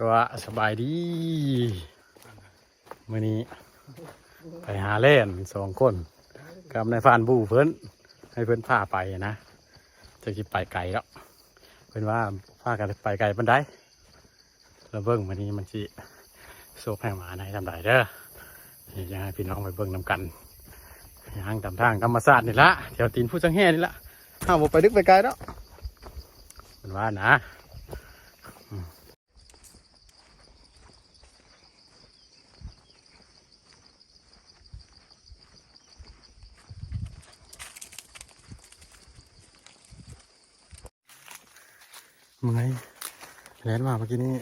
ວ່າສະບາຍດີ ມື້ນີ້ໄປຫາແລ່ນສອງຄົນກັບນາຍພານບູ່ເພິ່ນ ໃຫ້ເພິ່ນພາໄປນະ ຈັກຊິໄປໄກດອກ ເພິ່ນວ່າພາກັນໄປໄກປານໃດ ລະເບິ່ງມື້ນີ້ມັນຊິໂຊກໃຫ້ໝານໃຫ້ສ່ຳໃດເດີ. ນີ້ຢາກໃຫ້ພີ່ນ້ອງໄປເບິ່ງນຳກັນ ຍ່າງຕາມທາງທຳມະຊາດນີ້ລະ ແຖວຕີນພູສັງແຫນີ້ລະ ເຮົາບໍ່ໄປດຶກໄປໄກດອກ ເພິ່ນວ່ານະ. ເມື່ອຍ ແລ່ນມາເມື່ອກີ້ນີ້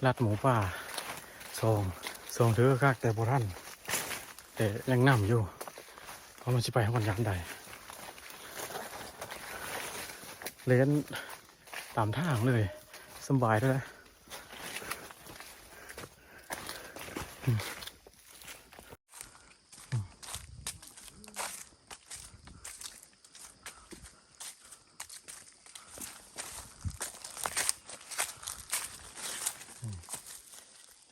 ລັດໝູປ່າສອງ ສອງເທື່ອຄັກ ແຕ່ບໍ່ທັນ ແຕ່ຍັງນຳຢູ່ ວ່າມັນຊິໄປຮອດຍາມໃດ ແລ່ນຕາມທາງເລີຍ ສຳບາຍເລີຍ.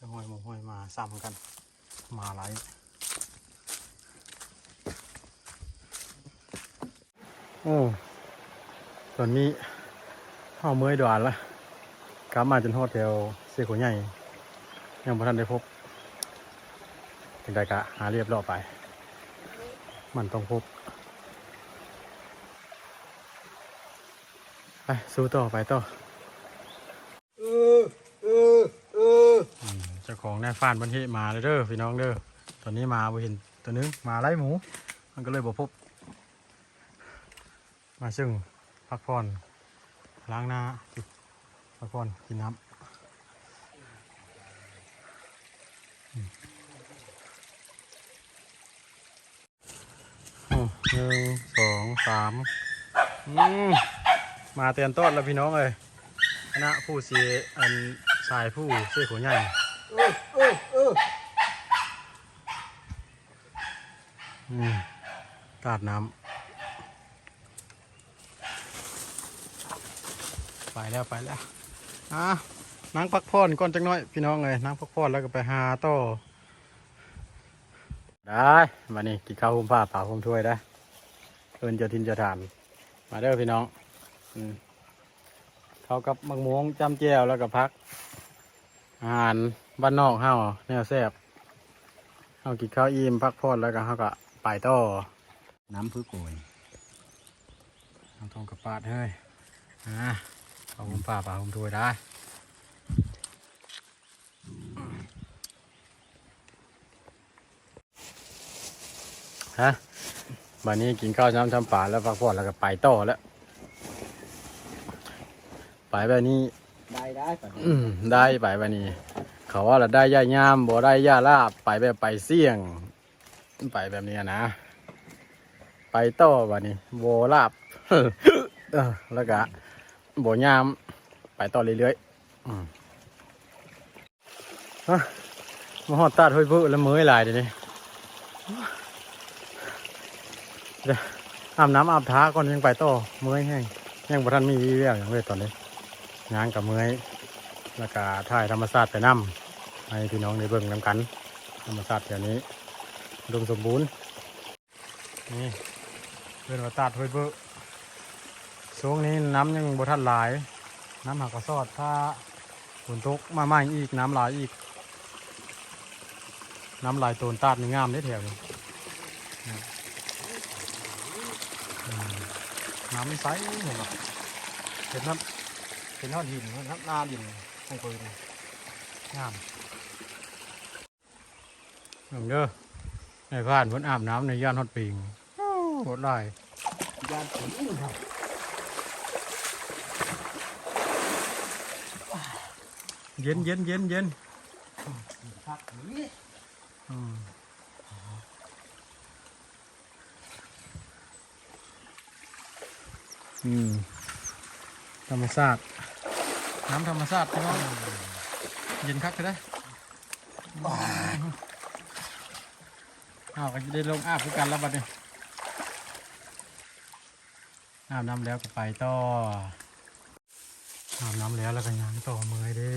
ຈະຫ້ອຍໝູຫ້ອຍໝາຊ້ຳກັນ ໝາຫຼາຍ. ໂອ້ ຕອນນີ້ເຮົາເມື່ອຍດວນລະ ກັບມາຈົນຮອດແຖວເຊໂຄໃຫຍ່ ຍັງບໍ່ທັນໄດ້ພົບ ຈັ່ງໃດກະຫາລຽບເລາະໄປ ມັນຕ້ອງພົບ ໄປ ສູ້ຕໍ່ ໄປຕໍ່. ເອີ ເອີ ເອີ ອືມ ເຈົ້າຂອງນາຍພານເພິ່ນເຮມາແລ້ວເດີພີ່ນ້ອງເດີ ຕອນນີ້ມາບໍ່ເຫັນໂຕໜຶ່ງ ມາໄລ່ໝູ ມັນກໍເລີຍບໍ່ພົບ ມາເຊິ່ງພັກຜ່ອນ ລ້າງໜ້າ ພັກຜ່ອນ ກິນນ້ຳ. ອືມ ໜຶ່ງ ສອງ ສາມ ອືມ ມາແຕ່ນຕອດແລ້ວພີ່ນ້ອງເອີຍ ຄະນະຜູ້ເຊ ອັນ ສາຍຜູ້ເຊໂຄໃຫຍ່ ເອີ ເອີ ເອີ ອືມ ຕາດນ້ຳ ໄປແລ້ວ ໄປແລ້ວ ອ່າ ນັ່ງພັກຜ່ອນກ່ອນຈັກໜ້ອຍພີ່ນ້ອງເອີຍ ນັ່ງພັກຜ່ອນແລ້ວກໍໄປຫາຕໍ່. ໄດ້ ບາດນີ້ກິນເຂົ້າໂຮມຜ້າປາໂຮມຖ້ວຍໄດ້ ເອີ້ນເຈົ້າຖິ່ນເຈົ້າຖານ ມາເດີພີ່ນ້ອງ ອືມ ເຂົ້າກັບໝາກມ່ວງຈ້ຳແຈ່ວ ແລ້ວກໍຜັກ ອາຫານບ້ານນອກເຮົາແນວແຊບ ເຮົາກິນເຂົ້າອີ່ມພັກຜ່ອນ ແລ້ວກໍເຮົາກໍໄປຕໍ່ ນ້ຳຜຶກໂອຍ ນ້ຳທອງກະປາດເຮີ້ຍ ອ່າ ເຂົ້າໂຮມຜ້າປາໂຮມຖ້ວຍໄດ້. ຮະ ບາດນີ້ກິນເຂົ້າຊ້ຳ ຊ້ຳປາແລ້ວ ພັກຜ່ອນແລ້ວກໍໄປຕໍ່ແລ້ວ ໄປແບບນີ້ ໄດ້ ໄດ້ ອືມ ໄດ້ ໄປແບບນີ້ ເຂົາວ່າລະໄດ້ຢ່າຍາມ ບໍ່ໄດ້ຢ່າລາບ ໄປແບບໄປສ່ຽງ ໄປແບບນີ້ນະ ໄປຕໍ່ບາດນີ້ ບໍ່ລາບ ເອີ ແລ້ວກະບໍ່ຍາມ ໄປຕໍ່ເລື້ອຍໆ ອືມ ຮະ ມາຮອດຕາດຫ້ວຍເບີແລ້ວ ເມື່ອຍຫຼາຍດຽວນີ້ ອາບນ້ຳອາບທ່າກ່ອນ ຍັງໄປຕໍ່ ເມື່ອຍແຮງ ຍັງບໍ່ທັນມີວີ່ແວວຫຍັງເລີຍຕອນນີ້ ຍ່າງກໍເມື່ອຍ ແລ້ວກໍຖ່າຍທຳມະຊາດໄປນຳ ໃຫ້ພີ່ນ້ອງໄດ້ເບິ່ງນຳກັນ ທຳມະຊາດແຖວນີ້ອຸດົມສົມບູນ. ນີ້ເອີ້ນວ່າຕາດຫ້ວຍເບີ ຊ່ວງນີ້ນ້ຳຍັງບໍ່ທັນຫຼາຍ ນ້ຳຫາກໍຊອດ ຖ້າຝົນຕົກມາໃໝ່ອີກ ນ້ຳຫຼາຍອີກ ນ້ຳຫຼາຍໂຕນຕາດນີ້ງາມເດ້ແຖວນີ້ ອືມ ນ້ຳໃສເຫັນບໍ່ ເຫັນຮອດ ເຫັນຮອດຫີນ ເຫັນຮອດໜ້າດິນຂອງເພິ່ນ ງາມ. ເບິ່ງເດີ ນາຍພານເພິ່ນອາບນ້ຳໃນ ຢ້ານຮອດປີງ ໂອ້ ໂຫດຫຼາຍ ຢ້ານປີງ ເຢັນ ເຢັນ ເຢັນ ເຢັນ ຄັກນີ້ ອືມ. ອືມ ທຳມະຊາດ ນ້ຳທຳມະຊາດພີ່ນ້ອງ ເຢັນຄັກແທ້ເດ້ ເຮົາກໍຊິໄດ້ລົງອາບຄືກັນແລ້ວບັດນີ້ ອາບນ້ຳແລ້ວກໍໄປຕໍ່. ອາບນ້ຳແລ້ວ ແລ້ວກໍຍ່າງຕໍ່ເມື່ອຍເດ້.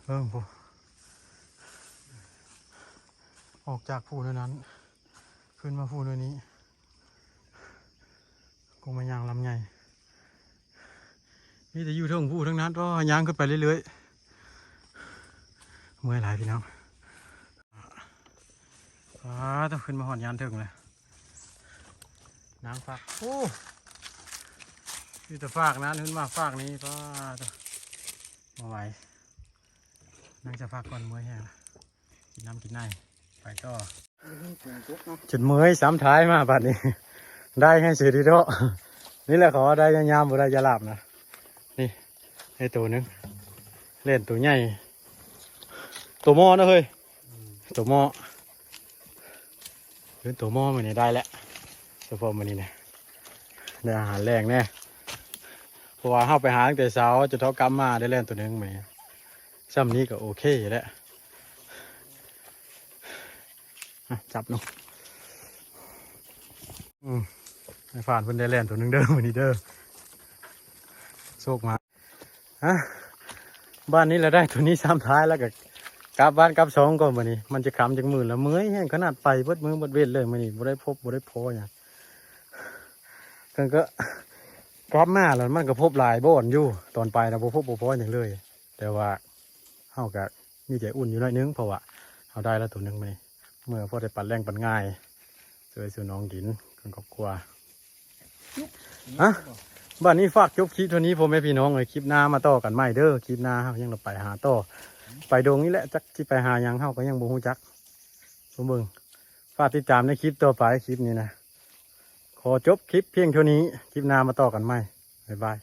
ເບິ່ງພຸ້ນ ອອກຈາກພູນັ້ນ ຂຶ້ນມາພູນີ້ ກົງມາຍ່າງລຳໃຫຍ່ ມີແຕ່ຢູ່ເທິງພູທັງນັ້ນ. ກໍຍ່າງຂຶ້ນໄປເລື້ອຍໆ ເມື່ອຍຫຼາຍພີ່ນ້ອງ. ອ້າ ຕ້ອງຂຶ້ນມາຮອດຍານເທິງແລ້ວ ນາງຟາກ ໂອ້ ມີແຕ່ຟາກນັ້ນ ຂຶ້ນມາຟາກນີ້. ປ້າໂທ້ ບໍ່ໄຫວ ນາງຈະພັກກ່ອນ ເມື່ອຍແຮງ ກິນນ້ຳກິນໃນ ໄປຕໍ່. ຈົນເມື່ອຍ ຊ້ຳທ້າຍມາບາດນີ້ ໄດ້ໃຫ້ເສຍດີເດາະ. ນີ້ແຫຼະເຂົາວ່າໄດ້ຍາມ ບໍ່ໄດ້ຢ່າຫຼາບນະ. ນີ້ ໄດ້ໂຕໜຶ່ງ ແລ່ນໂຕໃຫຍ່ ໂຕໝໍ້ນະເຮີ້ຍ ໂຕໝໍ້ ເປັນໂຕໝໍ້. ມື້ນີ້ໄດ້ແລ້ວ ສະເພາະມື້ນີ້ນະ ໄດ້ອາຫານແລງແດ່ ເພາະວ່າເຮົາໄປຫາຕັ້ງແຕ່ເຊົ້າ ຈົນເທົ່າກັບມາໄດ້ແລ່ນໂຕໜຶ່ງ. ມື້ນີ້ຊ່ຳນີ້ກໍໂອເຄແລ້ວ. ອະ ຈັບເນາະ. ອືມ ໃຫ້ຜ່ານເພິ່ນໄດ້ແລ່ນໂຕໜຶ່ງເດີ ມື້ນີ້ເດີ ໂຊກມາ. ອະ ບາດນີ້ລະໄດ້ໂຕນີ້ຊ້ຳທ້າຍ ແລ້ວກໍກັບບ້ານກັບຊ່ອງກ່ອນ. ບາດນີ້ມັນຈະຄ່ຳຈັກມື້ລະ ເມື່ອຍແຮງຂະໜາດ ໄປເບິດມື້ເບິດເວັນເລີຍ. ມື້ນີ້ບໍ່ໄດ້ພົບບໍ່ໄດ້ພໍຫຍັງ ເພິ່ນກໍກັບມາແລ້ວ ມັນກໍພົບຫຼາຍບ່ອນຢູ່ ຕອນໄປນະ ບໍ່ພົບບໍ່ພໍຫຍັງເລີຍ. ແຕ່ວ່າ ເຮົາກະມີໃຈອຸ່ນຢູ່ໜ້ອຍໜຶ່ງ ເພາະວ່າເຮົາໄດ້ແລ້ວໂຕໜຶ່ງມື້ນີ້ ເມື່ອພໍໄດ້ປັນແລງປັນງ່າຍ ຊ່ວຍສູ່ນ້ອງກິນ ເປັນຄອບຄົວ. ຮະ ບາດນີ້ຝາກຈົບຄລິບເທົ່ານີ້ ພໍ່ແມ່ພີ່ນ້ອງເອີຍ. ຄລິບໜ້າມາຕໍ່ກັນໃໝ່ເດີ ຄລິບໜ້າເຮົາຍັງໄປຫາຕໍ່ ໄປດົງນີ້ແຫຼະ ຈັກຊິໄປຫາຫຍັງ ເຮົາກໍຍັງບໍ່ຮູ້ຈັກ. ເບິ່ງ ຝາກຕິດຕາມໃນຄລິບຕໍ່ໄປ. ຄລິບນີ້ນະ ຂໍຈົບຄລິບພຽງເທົ່ານີ້ ຄລິບໜ້າມາຕໍ່ກັນໃໝ່ ບາຍບາຍ.